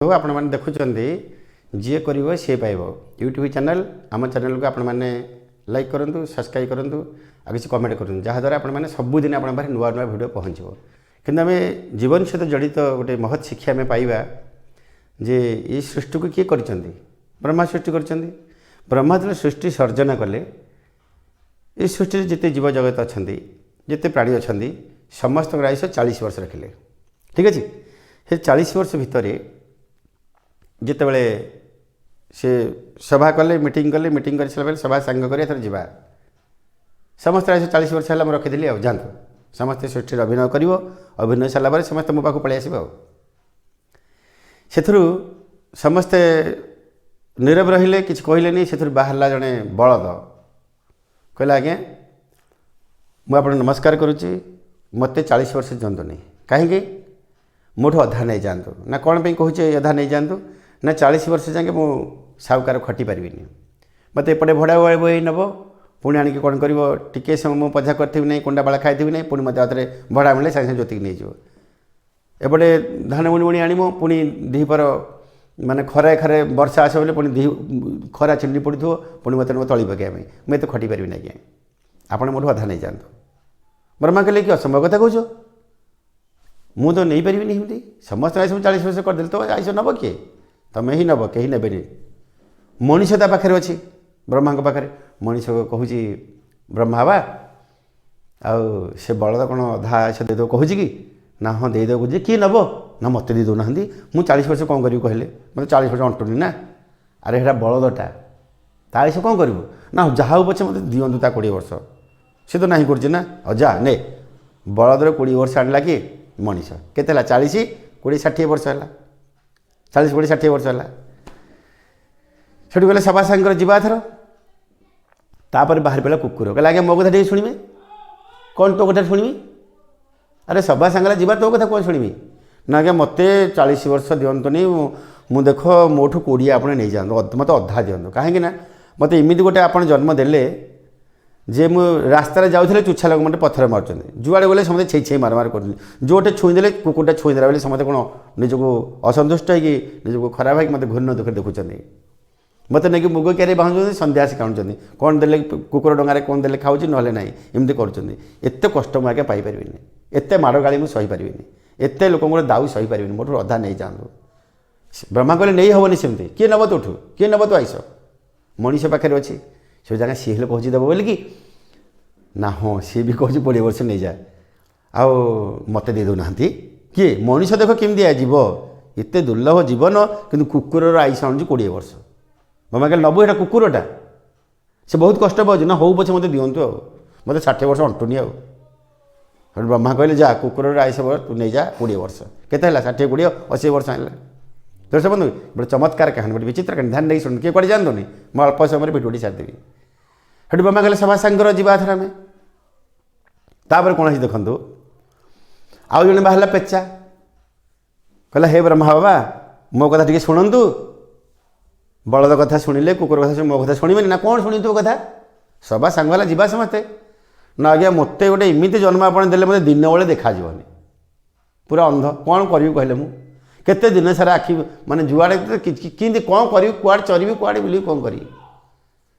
ଆପଣମାନେ ଦେଖୁଛନ୍ତି, ଯିଏ କରିବ ସିଏ ପାଇବ ୟୁଟ୍ୟୁବ୍ ଚ୍ୟାନେଲ୍। ଆମ ଚ୍ୟାନେଲ୍କୁ ଆପଣମାନେ ଲାଇକ୍ କରନ୍ତୁ, ସବସ୍କ୍ରାଇବ୍ କରନ୍ତୁ ଆଉ କିଛି କମେଣ୍ଟ କରନ୍ତୁ, ଯାହାଦ୍ୱାରା ଆପଣମାନେ ସବୁଦିନ ଆପଣଙ୍କ ପାଖରେ ନୂଆ ନୂଆ ଭିଡ଼ିଓ ପହଞ୍ଚିବ। କିନ୍ତୁ ଆମେ ଜୀବନ ସହିତ ଜଡ଼ିତ ଗୋଟେ ମହତ୍ ଶିକ୍ଷା ଆମେ ପାଇବା ଯେ ଏଇ ସୃଷ୍ଟିକୁ କିଏ କରିଛନ୍ତି? ବ୍ରହ୍ମା ସୃଷ୍ଟି କରିଛନ୍ତି। ବ୍ରହ୍ମା ଯେତେବେଳେ ସୃଷ୍ଟି ସର୍ଜନା କଲେ, ଏ ସୃଷ୍ଟିରେ ଯେତେ ଜୀବଜଗତ ଅଛନ୍ତି, ଯେତେ ପ୍ରାଣୀ ଅଛନ୍ତି, ସମସ୍ତଙ୍କର ଆୟୁଷ 40 ବର୍ଷ ରଖିଲେ। ଠିକ୍ ଅଛି। ସେ 40 ବର୍ଷ ଭିତରେ ଯେତେବେଳେ ସେ ସଭା କଲେ, ମିଟିଂ କଲେ, ମିଟିଂ କରିସାରିଲା ପରେ ସଭା ସାଙ୍ଗ କରି ଏଥର ଯିବା, ସମସ୍ତେ ଆୟୁଷ 40 ବର୍ଷ ହେଲା, ମୁଁ ରଖିଦେଲି, ଆଉ ଯାଆନ୍ତୁ ସମସ୍ତେ ସୃଷ୍ଟିରେ ଅଭିନୟ କରିବ। ଅଭିନୟ ସାରିଲା ପରେ ସମସ୍ତେ ମୋ ପାଖକୁ ପଳେଇ ଆସିବ। ଆଉ ସେଥିରୁ ସମସ୍ତେ ନୀରବ ରହିଲେ, କିଛି କହିଲେନି। ସେଥିରୁ ବାହାରିଲା ଜଣେ ବଳଦ। କହିଲା, "ଆଜ୍ଞା, ମୁଁ ଆପଣଙ୍କୁ ନମସ୍କାର କରୁଛି, ମୋତେ 40 ବର୍ଷ ଦିଅନ୍ତୁନି। କାହିଁକି? ମୋଠୁ ଅଧା ନେଇଯାଆନ୍ତୁ। ନା, କ'ଣ ପାଇଁ କହୁଛି ଅଧା ନେଇଯାଆନ୍ତୁ? ନା, 40 ବର୍ଷ ଯାଏଁ ମୁଁ ସାହୁକାର ଖଟି ପାରିବିନି। ମୋତେ ଏପଟେ ଭଡ଼ା ବୋହି ନେବ, ପୁଣି ଆଣିକି କ'ଣ କରିବ, ଟିକିଏ ସମୟ ମୁଁ ପଝା କରିଥିବି ନାହିଁ, କୁଣ୍ଡା ବାଳା ଖାଇଥିବି ନାହିଁ, ପୁଣି ମୋତେ ଆଉଥରେ ଭଡ଼ା ମିଳିଲେ ସାଙ୍ଗେ ସାଙ୍ଗେ ଜୋତିକି ନେଇଯିବ। ଏପଟେ ଧାନ ବୁଣି ବୁଣି ଆଣିବ, ପୁଣି ଦ୍ୱିପହର ମାନେ ଖରା ଖରେ ବର୍ଷା ଆସିବ ବୋଲି ପୁଣି ଖରା ଛିଣ୍ଡି ପଡ଼ୁଥିବ, ପୁଣି ମୋତେ ନେବ ତଳି ପକାଇବା ପାଇଁ। ମୁଁ ଏତେ ଖଟି ପାରିବିନି ଆଜ୍ଞା, ଆପଣ ମୋଠୁ ଅଧା ନେଇଯାଆନ୍ତୁ।" ବ୍ରହ୍ମା କହିଲେ, "କି ଅସମ୍ଭବ କଥା କହୁଛ? ମୁଁ ତ ନେଇପାରିବିନି ଏମିତି। ସମସ୍ତେ ଆୟୁଷ 40 ବର୍ଷ କରିଦେଲେ ତ ଆୟୁଷ ନେବ କିଏ? ତମେ ହିଁ ନେବ, କେହି ନେବେନି।" ମଣିଷ ତା ପାଖରେ ଅଛି, ବ୍ରହ୍ମାଙ୍କ ପାଖରେ। ମଣିଷ କହୁଛି, "ବ୍ରହ୍ମା ବାବା, ଆଉ ସେ ବଳଦ କ'ଣ ଅଧା ଆୟୁଷ ଦେଇଦେବ କହୁଛି କି?" ନା, "ହଁ, ଦେଇଦେବ କହୁଛି। କିଏ ନେବ?" ନା, "ମୋତେ ଦେଇ ଦେଉନାହାନ୍ତି। ମୁଁ 40 ବର୍ଷ କ'ଣ କରିବି କହିଲେ? ମୋତେ 40 ବର୍ଷ ଅଣ୍ଟୁନି ନା।" "ଆରେ, ସେଇଟା ବଳଦଟା, ତା ଆୟୁଷ କ'ଣ କରିବୁ?" ନା, "ଯାହା ହଉ ପଛେ ମୋତେ ଦିଅନ୍ତୁ ତା 20 ବର୍ଷ। ସେ ତ ନାହିଁ କରୁଛି ନା।" "ଆଉ ଯା, ନେ।" ବଳଦର 20 ବର୍ଷ ଆଣିଲା କିଏ? ମଣିଷ। କେତେ ହେଲା? 40 20 60 ବର୍ଷ ହେଲା। 40 20 60 ବର୍ଷ ହେଲା। ସେଠୁ ଗଲେ ସଭା ସାଙ୍ଗରେ ଯିବା ଏଥର। ତାପରେ ବାହାରି ପଡ଼ିଲା କୁକୁର। କହିଲା, "ଆଜ୍ଞା, ମୋ କଥା ଟିକେ ଶୁଣିବେ?" "କ'ଣ ତୋ କଥା ଶୁଣିବି? ଆରେ, ସଭା ସାଙ୍ଗରେ ଯିବା, ତୋ କଥା କ'ଣ ଶୁଣିବି?" ନା, "ଆଜ୍ଞା, ମୋତେ 40 ବର୍ଷ ଦିଅନ୍ତୁନି। ମୁଁ ଦେଖ, ମୋଠୁ 20 ଆପଣ ନେଇଯାଆନ୍ତୁ, ମୋତେ ଅଧା ଦିଅନ୍ତୁ। କାହିଁକି ନା ମୋତେ ଏମିତି ଗୋଟେ ଆପଣ ଜନ୍ମ ଦେଲେ ଯେ ମୁଁ ରାସ୍ତାରେ ଯାଉଥିଲେ ତୁଚ୍ଛା ଲୋକ ମୋତେ ପଥର ମାରୁଛନ୍ତି। ଯୁଆଡ଼େ ଗଲେ ସମସ୍ତେ ଛେଇ ଛେଇ ମାର ମାର କରୁଛନ୍ତି। ଯେଉଁଟେ ଛୁଇଁ ଦେଲେ, କୁକୁରଟା ଛୁଇଁ ଦେଲା ବୋଲି ସମସ୍ତେ କ'ଣ ନିଜକୁ ଅସନ୍ତୁଷ୍ଟ ହେଇକି, ନିଜକୁ ଖରାପ ହେଇକି ମୋତେ ଘୃଣ୍ୟ ଦୁଃଖରେ ଦେଖୁଛନ୍ତି। ମୋତେ ନେଇକି ମୁଗ କିଆରି ବାହୁଛନ୍ତି, ସନ୍ଧ୍ୟା ଆସି କାଣୁଛନ୍ତି। କ'ଣ ଦେଲେ, କୁକୁର ଡଙ୍ଗାରେ କ'ଣ ଦେଲେ ଖାଉଛି, ନହେଲେ ନାହିଁ, ଏମିତି କରୁଛନ୍ତି। ଏତେ କଷ୍ଟ ମୁଁ ଆଜ୍ଞା ପାଇପାରିବିନି। ଏତେ ମାଡ଼ ଗାଳି ମୁଁ ସହିପାରିବିନି। ଏତେ ଲୋକଙ୍କର ଦାଉ ସହିପାରିବିନି। ମୋଠୁ ଅଧା ନେଇଯାଆନ୍ତୁ।" ବ୍ରହ୍ମା କହିଲେ, "ନେଇ ହେବନି ସେମିତି। କିଏ ନେବ ତୋଠୁ? କିଏ ନେବ ତୋ ଆୟୁଷ?" ମଣିଷ ପାଖରେ ଅଛି। ସେ ଜାଗା ସିଏ ହେଲେ କହୁଛି ଦେବ ବୋଲିକି। ନା, "ହଁ, ସିଏ ବି କହୁଛି 20 ବର୍ଷ ନେଇଯା, ଆଉ ମୋତେ ଦେଇ ଦେଉନାହାନ୍ତି।" କିଏ ମଣିଷ ଦେଖ କେମିତି ଯିବ, ଏତେ ଦୁର୍ଲଭ ଜୀବନ, କିନ୍ତୁ କୁକୁରର ଆୟୁଷ ଆଣୁଛି 20 ବର୍ଷ। ବ୍ରହ୍ମା କହିଲେ, "ନେବୁ? ଏଇଟା କୁକୁରଟା, ସେ ବହୁତ କଷ୍ଟ ପାଉଛି।" ନା, "ହଉ ପଛେ ମୋତେ ଦିଅନ୍ତୁ, ଆଉ ମୋତେ 60 ବର୍ଷ ଅଣ୍ଟୁନି ଆଉ।" ସେଠୁ ବ୍ରହ୍ମା କହିଲେ, "ଯା, କୁକୁରର ଆୟୁଷ ତୁ ନେଇଯା 20 ବର୍ଷ।" କେତେ ହେଲା? 60 20 80 ବର୍ଷ ହେଲା। ଦର୍ଶକ ବନ୍ଧୁ, ଗୋଟେ ଚମତ୍କାର କାହାଣୀ, ଗୋଟେ ବିଚିତ୍ର କାହାଣୀ। ଧ୍ୟାନ ଦେଇକି ଶୁଣନ୍ତୁ, କିଏ କୁଆଡ଼େ ଯାଆନ୍ତୁନି। ମୁଁ ଅଳ୍ପ ସମୟରେ ଭିଡ଼ିଓଟି ସାରିଦେବି। ସେଠୁ ବ୍ରହ୍ମା କହିଲେ, ସଭା ସାଙ୍ଗର ଯିବା ଏଥର ଆମେ। ତାପରେ କ'ଣ ହେଇଛି ଦେଖନ୍ତୁ। ଆଉ ଜଣେ ବାହାରିଲା ପେଚା। କହିଲା, "ହେ ବ୍ରହ୍ମା ବାବା, ମୋ କଥା ଟିକେ ଶୁଣନ୍ତୁ। ବଳଦ କଥା ଶୁଣିଲେ, କୁକୁର କଥା ଶୁଣି ମୋ କଥା ଶୁଣିବେନି ନା କ'ଣ?" "ଶୁଣି ତୋ କଥା, ସଭା ସାଙ୍ଗ ହେଲା, ଯିବା ସମସ୍ତେ।" ନା, "ଆଜ୍ଞା, ମୋତେ ଗୋଟେ ଏମିତି ଜନ୍ମ ଆପଣ ଦେଲେ, ମୋତେ ଦିନ ବେଳେ ଦେଖାଯିବନି, ପୁରା ଅନ୍ଧ। କ'ଣ କରିବି କହିଲେ? ମୁଁ କେତେ ଦିନ ସାରା ଆଖି ମାନେ ଯୁଆଡ଼େ କେମିତି କ'ଣ କରିବି? କୁଆଡ଼େ ଚରିବି, କୁଆଡ଼େ ବୁଲିବି, କ'ଣ କରିବି?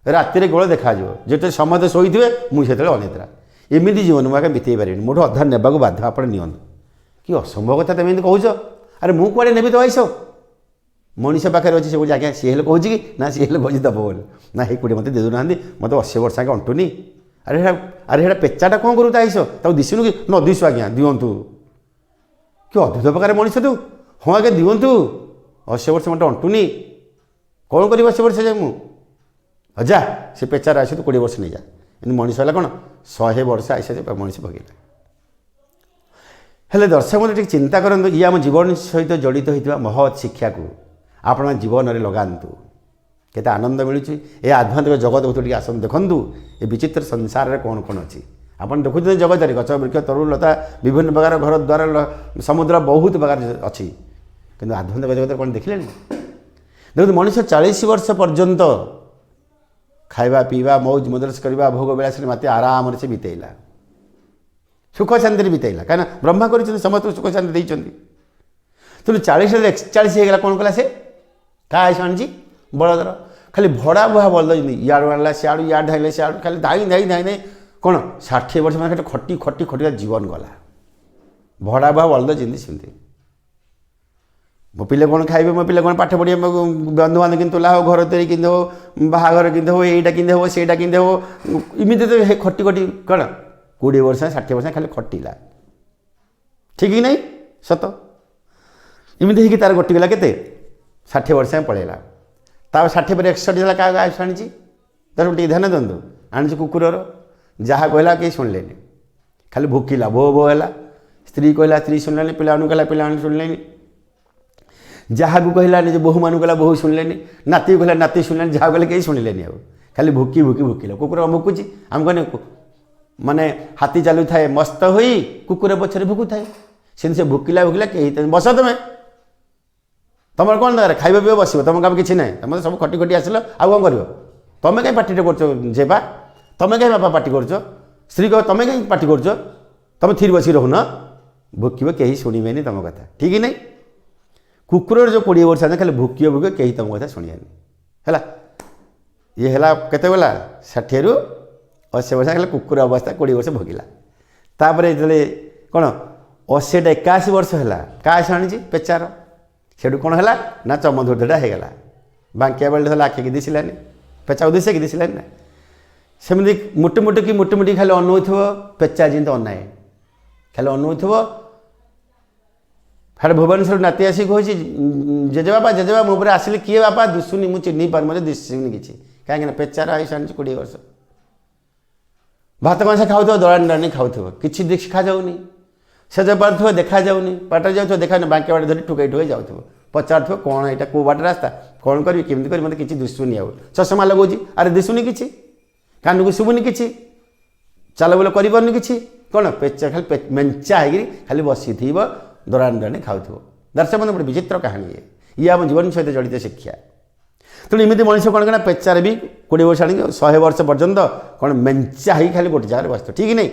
ରାତିରେ କେବଳ ଦେଖାଯିବ। ଯେତେବେଳେ ସମସ୍ତେ ଶୋଇଥିବେ, ମୁଁ ସେତେବେଳେ ଅନିଦ୍ରା। ଏମିତି ଜୀବନ ମୁଁ ଆଜ୍ଞା ବିତେଇ ପାରିବିନି। ମୋଠୁ ଅଧା ନେବାକୁ ବାଧ୍ୟ, ଆପଣ ନିଅନ୍ତୁ।" "କି ଅସମ୍ଭବ କଥା ତମେ ଏମିତି କହୁଛ? ଆରେ, ମୁଁ କୁଆଡ଼େ ନେବି ତୋ ଆୟୁଷ? ମଣିଷ ପାଖରେ ଅଛି। ସେ କହୁଛି, ଆଜ୍ଞା, ସିଏ ହେଲେ କହୁଛି କି ନା, ସିଏ ହେଲେ କହୁଛି ଦେବ ବୋଲି। ନା, ହେଇ 20 ମୋତେ ଦେଇ ଦେଉନାହାନ୍ତି, ମୋତେ 80 ବର୍ଷ ଆଜ୍ଞା ଅଣ୍ଟୁନି।" ଆରେ, ସେଇଟା ପେଚାଟା କ'ଣ କରୁ ତା ଆୟୁଷ? ତାକୁ ଦିଶୁନୁ କି? "ନ ଦିଶୁ ଆଜ୍ଞା, ଦିଅନ୍ତୁ।" "କି ଅଦ୍ଭୁତ ପ୍ରକାର ମଣିଷ ତୁ! ହଁ ଆଜ୍ଞା, ଦିଅନ୍ତୁ। 80 ବର୍ଷ ମୋତେ ଅଣ୍ଟୁନି। କ'ଣ କରିବି 80 ବର୍ଷ ଯାଏ ମୁଁ? ଯା, ସେ ପେଚାର ଆୟୁଷ ତୁ 20 ବର୍ଷ ନେଇଯା।" ଏମିତି ମଣିଷ ହେଲା କ'ଣ 100 ବର୍ଷ ଆୟୁଷ ମଣିଷ ଭୋଗିଲା। ହେଲେ ଦର୍ଶକ ବନ୍ଧୁ, ଟିକେ ଚିନ୍ତା କରନ୍ତୁ, ଇଏ ଆମ ଜୀବନ ସହିତ ଜଡ଼ିତ ହୋଇଥିବା ମହତ୍ ଶିକ୍ଷାକୁ ଆପଣ ଜୀବନରେ ଲଗାନ୍ତୁ। କେତେ ଆନନ୍ଦ ମିଳୁଛି। ଏ ଆଧ୍ୟାତ୍ମିକ ଜଗତ ଟିକେ ଆସନ୍ତୁ, ଦେଖନ୍ତୁ ଏ ବିଚିତ୍ର ସଂସାରରେ କ'ଣ କ'ଣ ଅଛି। ଆପଣ ଦେଖୁଛନ୍ତି ଜଗତରେ ଗଛ, ବୃକ୍ଷ, ତରୁ, ଲତା, ବିଭିନ୍ନ ପ୍ରକାର ଘର ଦ୍ୱାର, ସମୁଦ୍ର, ବହୁତ ପ୍ରକାର ଅଛି। କିନ୍ତୁ ଆଧ୍ୟାତ୍ମିକ ଜଗତରେ କ'ଣ ଦେଖିଲେଣି? ଦେଖନ୍ତୁ, ମଣିଷ 40 ବର୍ଷ ପର୍ଯ୍ୟନ୍ତ ଖାଇବା, ପିଇବା, ମୌଜ ମଜଲିସ କରିବା, ଭୋଗ ବିଳାସରେ ମାତି ଆରାମରେ ସେ ବିତେଇଲା, ସୁଖ ଶାନ୍ତିରେ ବିତେଇଲା। କାହିଁକିନା ବ୍ରହ୍ମା କରିଛନ୍ତି, ସମସ୍ତଙ୍କୁ ସୁଖ ଶାନ୍ତି ଦେଇଛନ୍ତି। ତେଣୁ 40 41 ହେଇଗଲା, କ'ଣ କଲା ସେ? କାହା ଆୟୁଷ ଆଣିଛି? ବଳଦର। ଖାଲି ଭଡ଼ା ବୁହା ବଳଦ ଯେମିତି ଇଆଡ଼ୁ ଆଣିଲା ସିଆଡ଼ୁ, ଇଆଡ଼ୁ ଧାଇଁଲେ ସିଆଡ଼ୁ, ଖାଲି ଧାଇଁ ଧାଇଁ ଧାଇଁ ଧାଇଁ କ'ଣ 60 ବର୍ଷ ମାନେ ଖାଲି ଖଟି ଖଟି ଖଟି ଜୀବନ ଗଲା। ଭଡ଼ା ବୁହା ବଳଦ ଯେମିତି ସେମିତି। ମୋ ପିଲା କ'ଣ ଖାଇବେ, ମୋ ପିଲା କ'ଣ ପାଠ ପଢ଼ିବେ, ବନ୍ଧୁବାନ୍ଧବ କେମିତି ତୋଲା ହେବ, ଘର ତିଆରି କେମିତି ହେବ, ବାହାଘର କେମିତି ହେବ, ଏଇଟା କେମିତି ହେବ, ସେଇଟା କେମିତି ହେବ, ଏମିତି ତ ଖଟି ଖଟି କ'ଣ 20 ବର୍ଷ 60 ବର୍ଷ ଖାଲି ଖଟିଲା। ଠିକ୍ କି ନାହିଁ? ସତ। ଏମିତି ହେଇକି ତାର ଗଟିଗଲା କେତେ 60 ବର୍ଷ ପଳେଇଲା। ତାପରେ 60 ପରେ 61 ହେଲା। କାହାକୁ ଆୟୁଷ ଆଣିଛି? ତାକୁ ଟିକେ ଧ୍ୟାନ ଦିଅନ୍ତୁ। ଆଣିଛି କୁକୁରର। ଯାହା କହିଲା କେହି ଶୁଣିଲେନି, ଖାଲି ଭୁକିଲା, ଭୋ ଭୋ ହେଲା। ସ୍ତ୍ରୀ କହିଲା, ସ୍ତ୍ରୀ ଶୁଣିଲାନି। ପିଲାମାନଙ୍କୁ କହିଲା, ପିଲାମାନେ ଶୁଣିଲେନି। ଯାହାକୁ କହିଲା, ନିଜ ବୋହୂମାନଙ୍କୁ କହିଲା, ବୋହୂ ଶୁଣିଲେନି। ନାତିକୁ କହିଲା, ନାତି ଶୁଣିଲେନି। ଯାହା କହିଲେ କେହି ଶୁଣିଲେନି। ଆଉ ଖାଲି ଭୁକି ଭୁକି ଭୁକିଲା। କୁକୁର ଭୁକୁଛି। ଆମେ କହିଲେ ମାନେ ହାତୀ ଚାଲୁଥାଏ ମସ୍ତ ହୋଇ, କୁକୁର ପଛରେ ଭୁକୁଥାଏ। ସେମିତି ସେ ଭୁକିଲା ଭୁକିଲା, କେହି ବସ ତମେ, ତମର କ'ଣ ଦରକାର? ଖାଇବ ପିଇବ ବସିବ, ତମ କାମ କିଛି ନାହିଁ। ତମେ ସବୁ ଖଟି ଖଟି ଆସିଲ, ଆଉ କ'ଣ କରିବ? ତମେ କାହିଁ ପାଟିଟେ କରୁଛ ଯେବା? ତମେ କାହିଁ ବାପା ପାଟି କରୁଛ? ସ୍ତ୍ରୀ କହିବ, ତମେ କାହିଁ ପାଟି କରୁଛ? ତମେ ଥିରି ବସିକି ରହୁନ। ଭୁକିବ, କେହି ଶୁଣିବେନି ତମ କଥା। ଠିକ୍ କି ନାହିଁ? କୁକୁରର ଯେଉଁ 20 ବର୍ଷ ଖାଲି ଭୁକିବ ଭୁକିବ, କେହି ତମ କଥା ଶୁଣିବେନି। ହେଲା, ଇଏ ହେଲା କେତେ ଗଲା? 60ରୁ 80 ବର୍ଷ ଖାଲି କୁକୁର ଅବସ୍ଥା 20 ବର୍ଷ ଭୋଗିଲା। ତାପରେ ଯେତେବେଳେ କ'ଣ 80ଟା 81 ବର୍ଷ ହେଲା, କାହା ଆଣିଛି? ପେଚାର। ସେଠୁ କ'ଣ ହେଲା ନା ଚମଧୁରଟା ହେଇଗଲା, ବାଙ୍କିଆ ବେଳେ ହେଲା, ଆଖିକି ଦିଶିଲାନି। ପେଚାକୁ ଦିଶେ କି? ଦିଶିଲାନି ନା। ସେମିତି ମୁଟି ମୁଟିକି ମୁଟି ମୁଟି ଖାଲି ଅନଉଥିବ, ପେଚା ଯେମିତି ଅନାଏ, ଖାଲି ଅନଉଥିବ। ଫେର ଭୁବନେଶ୍ୱର ନାତି ଆସିକି କହୁଛି, ଜେଜେବାପା ଜେଜେବାପା, ମୋ ଉପରେ ଆସିଲି। କିଏ ବାପା? ଦିଶୁନି, ମୁଁ ଚିହ୍ନି ପାରୁନି, ମୋତେ ଦିଶୁନି କିଛି। କାହିଁକିନା ପେଚାର ଆୟୁଷ ଆଣିଛି 20 ବର୍ଷ। ଭାତ କଂସା ଖାଉଥିବ, ଦଳାଣି ଦଳାଣି ଖାଉଥିବ, କିଛି ଦେଖାଯାଉନି। ସେଜ ପାରୁଥିବ, ଦେଖାଯାଉନି। ବାଟରେ ଯାଉଥିବ, ଦେଖାଯାଉନି। ବାଙ୍କି ବାଟ ଧରି ଠୁକେଇ ଠୁକେଇ ଯାଉଥିବ, ପଚାରୁଥିବ, କ'ଣ ଏଇଟା କେଉଁ ବାଟ ରାସ୍ତା, କ'ଣ କରିବି, କେମିତି କରିବି, ମୋତେ କିଛି ଦିଶୁନି। ଆଉ ଚଷମା ଲଗାଉଛି, ଆରେ ଦିଶୁନି କିଛି, କାନକୁ ଶୁଭୁନି କିଛି, ଚାଲବୁଲ କରିପାରୁନି କିଛି। କ'ଣ ପେଚା ଖାଲି ମେଞ୍ଚା ହେଇକିରି ଖାଲି ବସିଥିବ, ଦରାଣି ଦରାଣି ଖାଉଥିବ। ଦର୍ଶକ ବନ୍ଧୁ, ଗୋଟେ ବିଚିତ୍ର କାହାଣୀ ଇଏ। ଇଏ ଆମ ଜୀବନ ସହିତ ଜଡ଼ିତ ଶିକ୍ଷା। ତେଣୁ ଏମିତି ମଣିଷ କ'ଣ କଣା ପେଚାରେ ବି 20 ବର୍ଷ ଆଣିକି 100 ବର୍ଷ ପର୍ଯ୍ୟନ୍ତ କ'ଣ ମେଞ୍ଚା ହେଇକି ଖାଲି ଗୋଟେ ଜାଗାରେ ବସିଥିବ। ଠିକ୍ ନାହିଁ?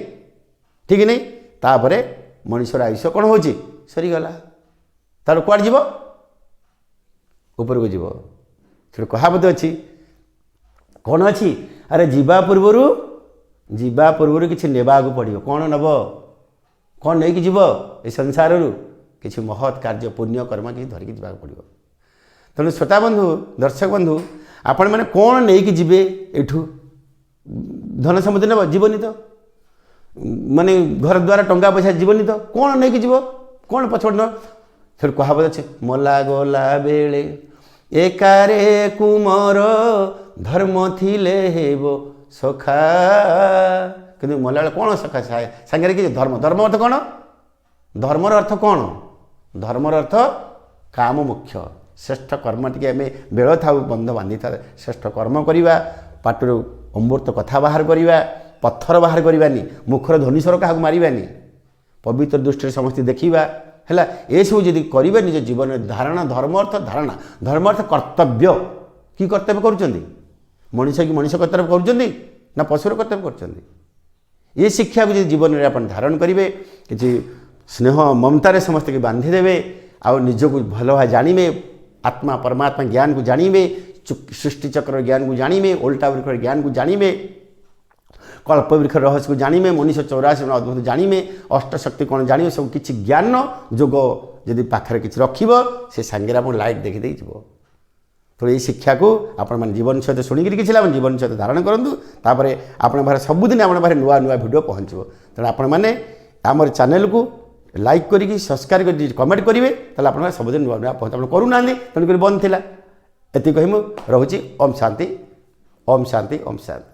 ଠିକ୍ ନାହିଁ? ତାପରେ ମଣିଷର ଆୟୁଷ କ'ଣ ହେଉଛି? ସରିଗଲା। ତାପରେ କୁଆଡ଼େ ଯିବ? ଉପରକୁ ଯିବ। ସେଠୁ କହାବତ ଅଛି, କ'ଣ ଅଛି? ଆରେ ଯିବା ପୂର୍ବରୁ କିଛି ନେବାକୁ ପଡ଼ିବ। କ'ଣ ନେବ? କ'ଣ ନେଇକି ଯିବ ଏ ସଂସାରରୁ? କିଛି ମହତ୍ କାର୍ଯ୍ୟ, ପୁଣ୍ୟ କର୍ମ କିଛି ଧରିକି ଯିବାକୁ ପଡ଼ିବ। ତେଣୁ ଶ୍ରୋତା ବନ୍ଧୁ, ଦର୍ଶକ ବନ୍ଧୁ, ଆପଣମାନେ କ'ଣ ନେଇକି ଯିବେ ଏଠୁ? ଧନ ସମ୍ପତ୍ତି ନେବ? ଯିବନି ତ। ମାନେ ଘର ଦ୍ୱାରା ଟଙ୍କା ପଇସା ଯିବନି ତ। କ'ଣ ନେଇକି ଯିବ? କ'ଣ ପଛପଟେ ନେବ? ସେଠୁ କୁହାବତ ଅଛି, ମଲା ଗଲା ବେଳେ ଏକାରେ କୁମର, ଧର୍ମ ଥିଲେ ହେବ ସଖା। କିନ୍ତୁ ମଲାବେଳେ କ'ଣ ସଖା ସାଙ୍ଗରେ କିଛି ଧର୍ମ। ଧର୍ମ ଅର୍ଥ କ'ଣ? ଧର୍ମର ଅର୍ଥ କ'ଣ? ଧର୍ମର ଅର୍ଥ କାମ ମୁଖ୍ୟ। ଶ୍ରେଷ୍ଠ କର୍ମ ଟିକେ ଆମେ ବେଳ ଥାଉ ବନ୍ଧ ବାନ୍ଧିଥାଉ, ଶ୍ରେଷ୍ଠ କର୍ମ କରିବା, ପାଟିରୁ ଅମୃତ କଥା ବାହାର କରିବା, ପଥର ବାହାର କରିବାନି, ମୁଖର ଧ୍ୱନିସ୍ୱର କାହାକୁ ମାରିବାନି, ପବିତ୍ର ଦୃଷ୍ଟିରେ ସମସ୍ତେ ଦେଖିବା। ହେଲା, ଏସବୁ ଯଦି କରିବେ ନିଜ ଜୀବନରେ ଧାରଣା। ଧର୍ମ ଅର୍ଥ ଧାରଣା, ଧର୍ମ ଅର୍ଥ କର୍ତ୍ତବ୍ୟ। କି କର୍ତ୍ତବ୍ୟ କରୁଛନ୍ତି ମଣିଷ? କି ମଣିଷ କର୍ତ୍ତବ୍ୟ କରୁଛନ୍ତି ନା ପଶୁର କର୍ତ୍ତବ୍ୟ କରୁଛନ୍ତି? ଏ ଶିକ୍ଷାକୁ ଯଦି ଜୀବନରେ ଆପଣ ଧାରଣ କରିବେ, କିଛି ସ୍ନେହ ମମତାରେ ସମସ୍ତଙ୍କୁ ବାନ୍ଧିଦେବେ, ଆଉ ନିଜକୁ ଭଲ ଭାବେ ଜାଣିବେ, ଆତ୍ମା ପରମାତ୍ମା ଜ୍ଞାନକୁ ଜାଣିବେ, ସୃଷ୍ଟି ଚକ୍ର ଜ୍ଞାନକୁ ଜାଣିବେ, ଓଲଟା ବୃକ୍ଷର ଜ୍ଞାନକୁ ଜାଣିବେ, କଳ୍ପବୃକ୍ଷ ରହସ୍ୟକୁ ଜାଣିବେ, ମଣିଷ 84 ଅଦ୍ଭୁତ ଜାଣିବେ, ଅଷ୍ଟଶକ୍ତି କ'ଣ ଜାଣିବେ, ସବୁ କିଛି ଜ୍ଞାନ ଯୋଗ ଯଦି ପାଖରେ କିଛି ରଖିବ, ସେ ସାଙ୍ଗରେ ଆପଣ ଲାଇଟ୍ ଦେଖି ଦେଇ ଯିବ। ତେଣୁ ଏଇ ଶିକ୍ଷାକୁ ଆପଣମାନେ ଜୀବନ ସହିତ ଶୁଣିକିରି କିଛି ଲାଭ, ଜୀବନ ସହିତ ଧାରଣ କରନ୍ତୁ। ତାପରେ ଆପଣଙ୍କ ପାଖରେ ସବୁଦିନ ଆପଣଙ୍କ ପାଖରେ ନୂଆ ନୂଆ ଭିଡ଼ିଓ ପହଞ୍ଚିବ। ତେଣୁ ଆପଣମାନେ ଆମର ଚ୍ୟାନେଲକୁ ଲାଇକ୍ କରିକି, ସବସ୍କ୍ରାଇବ୍ କରି, କମେଣ୍ଟ କରିବେ, ତାହେଲେ ଆପଣଙ୍କ ସବୁଦିନ ନୂଆ ନୂଆ ପହଞ୍ଚ। ଆପଣ କରୁନାହାନ୍ତି, ତେଣୁକରି ବନ୍ଦ ଥିଲା। ଏତିକି କହି ମୁଁ ରହୁଛି। ଓମ୍ ଶାନ୍ତି, ଓମ୍ ଶାନ୍ତି, ଓମ୍ ଶାନ୍ତି।